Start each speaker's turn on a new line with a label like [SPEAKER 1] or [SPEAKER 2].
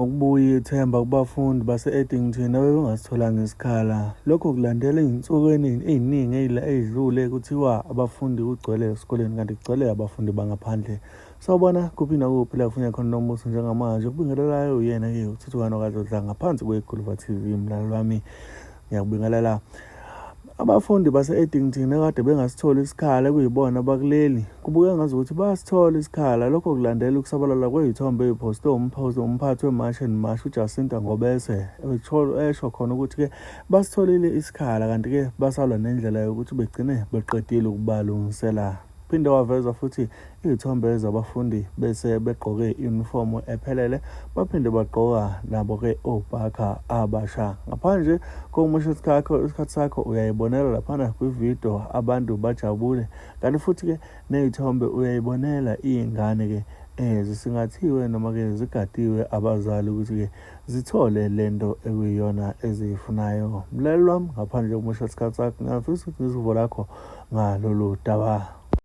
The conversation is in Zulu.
[SPEAKER 1] Ukubuya ithemba kubafundi base-Addington abebengasitholanga isikhala. Lokhu kulandela izinsuku ey'ningi ey'dlule kuthiwa abafundi kugcwele esikoleni kanti kugcwele abafundi bangaphandle. Sawubona kuphi nakuphi la kufuneka khona nombuso njengamanje ukubingelelayo uyena-ke uthuthukana okadlodla ngaphansi kweGuluva TV mlaleli wami ngiyakubingelela. Abafundi base-Addington ekade bengasitholi isikhala ekuyibona abakuleli kubukeka ngazukuthi bayasithola isikhala. Lokho kulandela ukusabalala kwey'thombe ey'phostwe umphathi weMarch and March uJacinta Ngobese esho khona ukuthi-ke basitholile isikhala kanti-ke basalwa nendlela yokuthi begcine beqedile ukubalungisela. Phinde waveza futhi iy'thombe zabafundi bese begqoke i-uniform ephelele baphinde bagqoka nabo-ke obhakha abasha. Ngaphandle kokumosha isikhathi sakho uyayibonela laphana kwividiyo abantu bajabule kanti futhi-ke ney'thombe uyayibonela iy'ngane-ke zisingathiwe noma-ke zigadiwe abazali ukuthi-ke zithole lento ekuyiyona eziyifunayo. Mlaleli wami ngaphandle kokumosha isikhathi sakho ngiyafisa ukuthi ngizwe uvo lakho ngalolu daba.